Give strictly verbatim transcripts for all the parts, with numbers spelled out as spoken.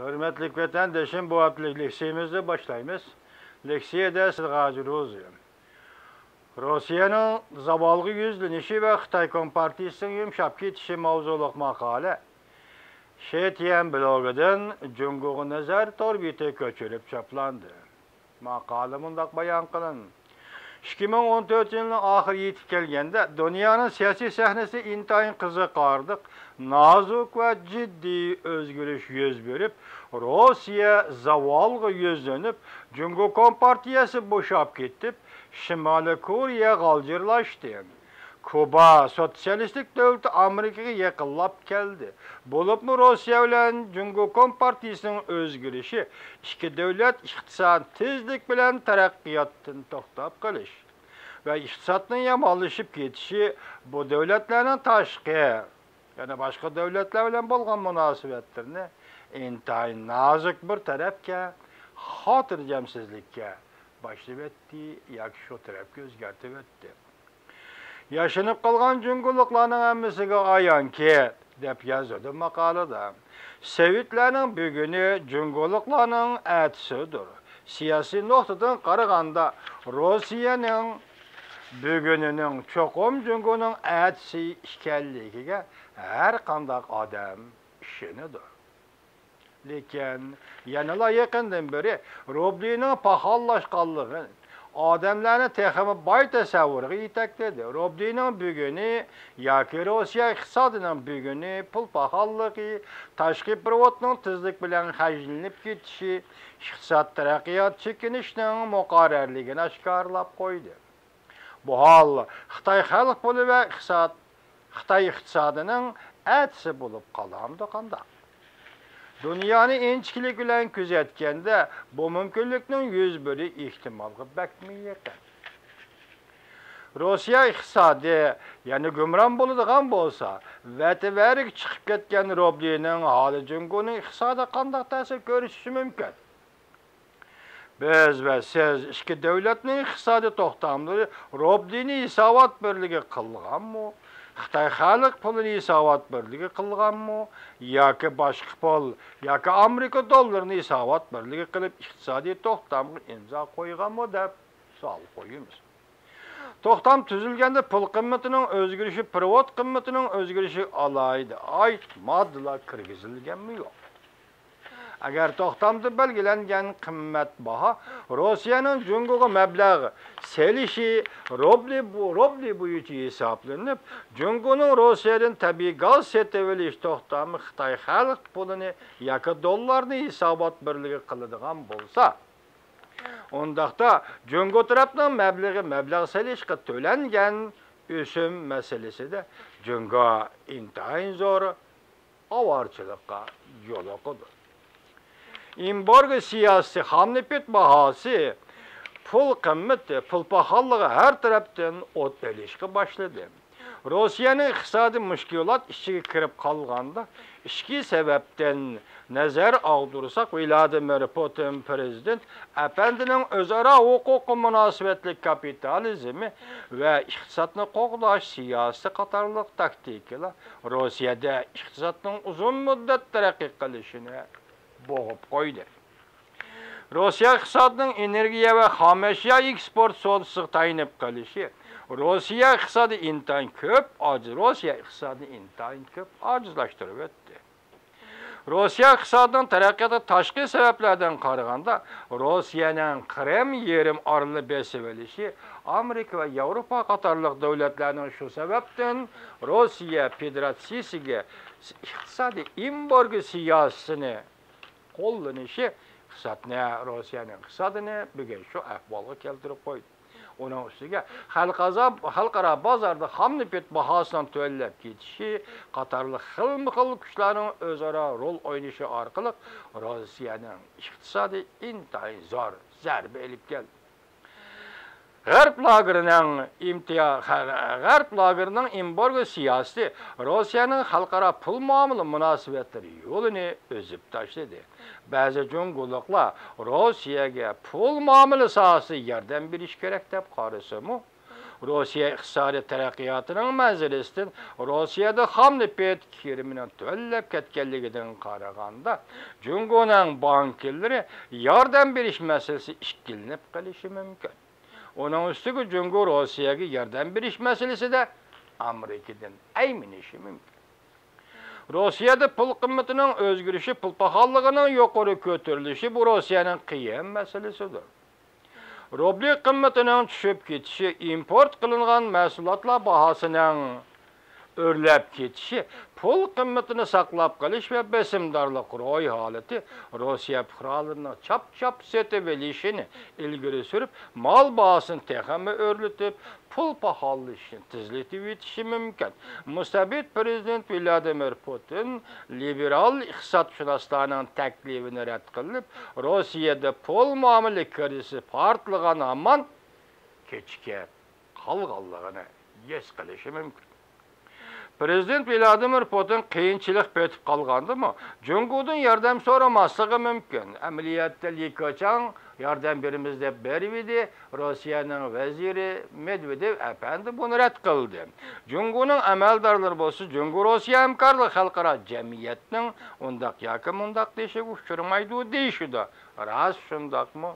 ھۆرمەتلىك ۋەتەندىشىم، بۇ ھەپتىلىك لېكسىيىمىزنى باشلايمىز. لېكسىيەدە سىزگە ھازىر روزى. روسىيەنىڭ زاۋالغا يۈزلىنىشى ۋە خىتاي كومپارتىيىسىنىڭ يۇمشاپ كېتىشى ماۋزۇلۇق ماقالە شې تيەن بلوگىدىن جۇڭگوغا نەزەر تور بېتى كۆچۈرۈپ چاپلاندى. ماقالە مۇنداق بايان قىلىندى: ئىككى مىڭ ئون تۆتىنچى يىلنىڭ ئاخىرى يېتىپ كەلگەندە، دۇنيانىڭ سىياسىي سەھنىسى ئىنتايىن قىزىقارلىق، نازۇك ۋە جىددىي ئۆزگىرىش يۈز بېرىپ، روسىيە زاۋالغا يۈزلىنىپ، جۇڭگو كومپارتىيەسى بوشاپ كېتىپ، شىمالىي كورېيە غالجىرلاشتى. كۇبا سوتسىيالىستىك دۆلىتى ئامېرىكىغا يېقىنلاپ كەلدى. بولۇپمۇ روسىيە بىلەن جۇڭگو كومپارتىيىسىنىڭ ئۆزگىرىشى ئىككى دۆلەت ئىقتىسادى تېزلىك بىلەن تەرەققىياتتىن توختاپ قېلىش ۋە ئىقتىسادنىڭ يامانلىشىپ كېتىشى بۇ دۆلەتلەرنىڭ تاشقى، يەنى باشقا دۆلەتلەر بىلەن بولغان مۇناسىۋەتلىرىنى ئىنتايىن نازۇك بىر تەرەپكە، خاتىرجەمسىزلىككە باشلىۋەتتى ياكى شۇ تەرەپكە ئۆزگەرتىۋەتتى. ياشىنىپ قالغان جۇڭگولۇقلارنىڭ ھەممىسىگە ئايانكى، دەپ يازىدۇ ماقالىدە، سوۋېتلارنىڭ بۈگۈنى جۇڭگولۇقلارنىڭ ئەتىسىدۇر. سىياسىي نۇقتىدىن قارىغاندا، روسىيەنىڭ بۈگۈنىنىڭ چوقۇم جۇڭگونىڭ ئەتىسى ئىكەنلىكىگە ھەر قانداق ئادەم ئىشىنىدۇ. لېكىن يەنىلا يېقىندىن بېرى روبلىنىڭ پاخاللاشقانلىقى ئادەملەرنى تېخىمۇ باي تەسەۋۋۇرغا يېتەكلىدى. روبلىنىڭ بۈگۈنى ياكى روسىيە ئىقتىسادىنىڭ بۈگۈنى پۇل پاخاللىقى، تاشقى پېرېۋوتنىڭ تېزلىك بىلەن خەجلىنىپ كېتىشى ئىقتىساد تەرەققىيات چېكىنىشىنىڭ مۇقەررەرلىكىنى ئاشكارىلاپ قويدى. بۇ ھال خىتاي خەلق پۇلى ۋە ئىقتىساد، خىتاي ئىقتىسادىنىڭ ئەتىسى بولۇپ قالامدۇ قانداق؟ دۇنيانى ئىنچىكىلىك بىلەن كۆزەتكەندە، بۇ مۇمكىنلىكنىڭ يۈز بېرىش ئېھتىمالغا بەكمۇ يېقىن. روسىيە ئىقتىسادى يەنە گۇمران بولىدىغان بولسا، ۋەتىۋەرىگە چىقىپ كەتكەن روبلىنىڭ ھالى جۇڭگونىڭ ئىقتىسادىغا قانداق تەسىر كۆرسىتىشى مۇمكىن؟ بىز ۋە سىز ئىككى دۆلەتنىڭ ئىقتىسادىي توختاملىرى روبلىنى ھېسابات بىرلىكى قىلغانمۇ؟ خىتاي خەلق پۇلىنى ھېسابات بىرلىكى قىلغانمۇ؟ ياكى باشقا پۇل، ياكى ئامېرىكا دوللىرىنى ھېسابات بىرلىكى قىلىپ ئىقتىسادىي توختامغا ئىمزا قويغانمۇ دەپ سوئال قويىمىز. توختام تۈزۈلگەندە پۇل قىممىتىنىڭ ئۆزگىرىشى، پېرېۋوت قىممىتىنىڭ ئۆزگىرىشىگە ئالاھىدە ئايت ماددىلار كىرگۈزۈلگەنمۇ يوق؟ ئەگەر توختامدا بەلگىلەنگەن قىممەت باھا روسىيەنىڭ جۇڭگوغا مەبلەغ سېلىشى روبلى بو-، روبلى بويىچە ھېسابلىنىپ، جۇڭگونىڭ روسىيەدىن تەبىئىي گاز سېتىۋېلىش توختامى خىتاي خەلق پۇلىنى ياكى دوللارنى ھېسابات بىرلىكى قىلىدىغان بولسا، ئۇنداقتا جۇڭگو تەرەپنىڭ مەبلىغى مەبلەغ سېلىشقا تۆلەنگەن ئۆسۈم مەسىلىسىدە جۇڭگو ئىنتايىن زور ئاۋارىچىلىققا يولۇقىدۇ. ئېمبارگو سىياسىتى، خام نېفىت باھاسى، پۇل قىممىتى، پۇل پاخاللىقى ھەر تەرەپتىن ئوت ئېلىشقا باشلىدى. روسىيەنىڭ ئىقتىسادىي مۈشكۈلات ئىچىگە كىرىپ قالغاندا، ئىچكى سەۋەبتىن نەزەر ئاغدۇرساق، ۋلادىمىر پۇتىن پىرېزىدېنت ئەپەندىنىڭ ئۆزئارا ھوقۇققا مۇناسىۋەتلىك كاپىتالىزمى ۋە ئىقتىسادنى قوغداش سىياسىتى قاتارلىق تاكتىكىلار روسىيەدە ئىقتىسادنىڭ ئۇزۇن مۇددەت تەرەققىي قىلىشىنى بوغۇپ قويدى. روسىيە ئىقتىسادىنىڭ ئېنېرگىيە ۋە خام ئەشيا ئېكسپورت سودىسىغا تايىنىپ قېلىشى روسىيە ئىقتىسادى ئىنتايىن كۆپ ئاجىز، روسىيە ئىقتىسادىنى ئىنتايىن كۆپ ئاجىزلاشتۇرۇۋەتتى. روسىيە ئىقتىسادىنىڭ تەرەققىياتىغا تاشقى سەۋەبلەردىن قارىغاندا، روسىيەنىڭ قىرىم يېرىم ئارىلىنى بېسىۋېلىشى، ئامېرىكا ۋە ياۋروپا قاتارلىق دۆلەتلەرنىڭ شۇ سەۋەبتىن روسىيە فېدېراتسىيىسىگە ئىقتىسادىي ئېمبارگو سىياسىتىنى قوللىنىشى ئىقتىسادنى، روسىيەنىڭ ئىقتىسادىنى بۈگۈن شۇ ئەھۋالغا كەلتۈرۈپ قويدى. ئۇنىڭ ئۈستىگە خەلقئازا-، خەلقئارا بازاردا خام نېفىت باھاسىنىڭ تۆۋەنلەپ كېتىشى قاتارلىق خىلمۇ خىل كۈچلەرنىڭ ئۆزئارا رول ئوينىشى ئارقىلىق روسىيەنىڭ ئىقتىسادى ئىنتايىن زور زەربە ئېلىپ كەلدى. غەرب لاگېرىنىڭ ئىمتىيا-، غەرب لاگېرىنىڭ ئېمبارگو سىياسىتى روسىيەنىڭ خەلقئارا پۇل مۇئامىلە مۇناسىۋەتلىرى يولىنى ئۈزۈپ تاشلىدى. بەزى جۇڭگولۇقلار روسىيەگە پۇل مۇئامىلە ساھەسىدە ياردەم بېرىش كېرەك دەپ قارىسىمۇ، روسىيە ئىقتىسادىي تەرەققىياتىنىڭ مەنزىرىسىدىن روسىيەدە خام نېفىت كىرىمىنىڭ تۆۋەنلەپ كەتكەنلىكىدىن قارىغاندا، جۇڭگونىڭ بانكىلىرى ياردەم بېرىش مەسىلىسى ئىككىلىنىپ قېلىشى مۇمكىن. ئۇنىڭ ئۈستىگە جۇڭگو روسىيەگە ياردەم بېرىش مەسىلىسىدە ئامېرىكىدىن ئەيمىنىشى مۇمكىن. روسىيەدە پۇل قىممىتىنىڭ ئۆزگىرىشى، پۇل پاخاللىقىنىڭ يۇقىرى كۆتۈرۈلۈشى، بۇ روسىيەنىڭ قىيىن مەسىلىسىدۇر. روبلى قىممىتىنىڭ چۈشۈپ كېتىشى، ئىمپورت قىلىنغان مەھسۇلاتلار باھاسىنىڭ ئۆرلەپ كېتىشى، پۇل قىممىتىنى ساقلاپ قېلىش ۋە بېسىمدارلىق روھى ھالىتى روسىيە پۇقرالىرىنىڭ چاپ-چاپ سېتىۋېلىشىنى ئىلگىرى سۈرۈپ، مال باھاسىنى تېخىمۇ ئۆرلىتىپ، پۇل پاخاللىشىنى تېزلىتىۋېتىشى مۇمكىن. مۇستەبىت پىرېزىدېنت ۋلادىمىر پۇتىن لىبېرال ئىقتىسادشۇناسلارنىڭ تەكلىپىنى رەت قىلىپ، روسىيەدە پۇل مۇئامىلە كىرىزىسى پارتلىغان ھامان كېچىكىپ قالغانلىقىنى ھېس قىلىشى مۇمكىن. پىرېزىدېنت ۋلادىمىر پۇتىن قىيىنچىلىق پېتىپ قالغاندىمۇ، جۇڭگودىن ياردەم سورىماسلىقى مۇمكىن. ئەمەلىيەتتە لى كېچاڭ ياردەم بېرىمىز دەپ بېرىۋىدى، روسىيەنىڭ ۋەزىرى مېدۋېدېۋ ئەپەندى بۇنى رەت قىلدى. جۇڭگونىڭ ئەمەلدارلىرى بولسا جۇڭگو روسىيە ھەمكارلىق خەلقئارا جەمئىيەتنىڭ ئۇنداق ياكى مۇنداق دېيىشىگە ئۇچرىمايدۇ دېيىشىدۇ. راست شۇنداقمۇ؟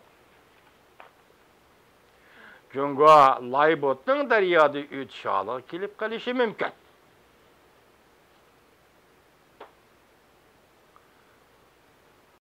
جۇڭگو لايبوتنىڭ دەريادا ئۆتۈش ھالىغا كېلىپ قېلىشى مۇمكىن.